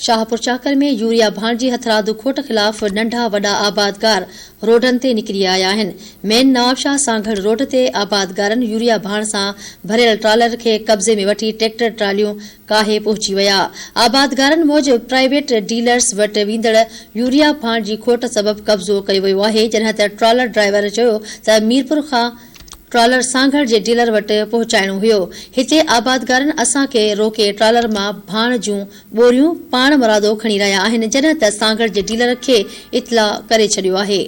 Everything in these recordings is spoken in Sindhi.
شاهپورچاڪر ۾ يوريا ڀاڻ جي هٿرادو کوٽ خلاف ننڍا وڏا آبادگار روڊن تي نڪري آيا آهن. مين نوابشاهه سانگهڙ روڊ تي آبادگارن يوريا ڀاڻ سان ڀريل ٽرالر کي قبضي ۾ وٺي ٽريڪٽر ٽراليون ڪاهي پهچي ويا. آبادگارن موجب پرائيويٽ ڊيلرز وٽ ويندڙ يوريا ڀاڻ جي کوٽ سبب قبضو ڪيو ويو آهي جڏهن ته ٽرالر ڊرائيور چيو ته ميرپور کان ٽرالر سانگهڙ جي ڊيلر وٽ پهچائڻو هيو. هتي آبادگارن اسان کي روڪي ٽرالر مان ڀاڻ جون ٻوريون پاڻ مرادو کڻي رهيا آهن جڏهن ته سانگهڙ جي ڊيلر کي اطلاع ڪري ڇڏيو آهي.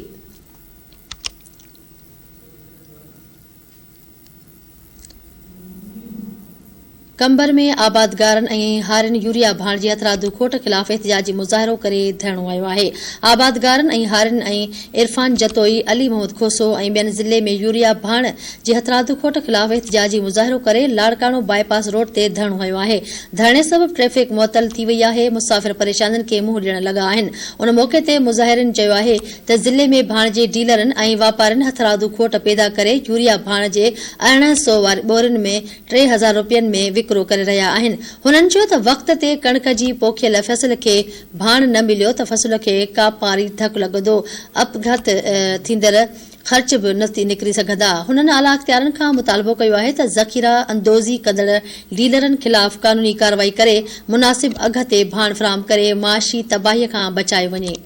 قمبر ۾ آبادگارن ۽ هارين يوريا ڀاڻ جي هٿرادو کوٽ خلاف احتجاجي مظاهرو ڪري ڌرڻو هنيو آهي. آبادگارن ۽ هارين ۽ عرفان جتوئي، علي محمد کوسو ۽ ٻين ضلعي ۾ يوريا ڀاڻ جي هٿرادو کوٽ خلاف احتجاجي مظاهرو ڪري لاڙڪاڻو باء پاس روڊ تي ڌرڻو هنيو آهي. ڌرڻي سبب ٽريفڪ معطل ٿي وئي آهي، مسافر پريشانين کي منهن ڏيڻ لڳا آهن. ان موقعي تي مظاهرين چيو آهي ته ضلعي ۾ ڀاڻ جي ڊيلرن ۽ واپارين هٿرادو کوٽ پيدا ڪري يوريا ڀاڻ جي 1800 واري ٻورين ۾ 3000 رپين ۾ وڪرو ڪري رهيا آهن. هنن چيو ته وقت تي ڪڻڪ جي پوکيل فصل کي ڀاڻ نه مليو ته فصل کي ڪاپاري ڌڪ لڳندو، اپگهت ٿيندڙ خرچ به نه نڪري سگهندا. هنن اعليٰ اختيارين کان مطالبو ڪيو آهي ته ذخيره اندوزي ڪندڙ ڊيلرن خلاف قانوني ڪارروائي ڪري مناسب اگهه تي ڀاڻ فراهم ڪري معاشي تباهي کان بچايو وڃي.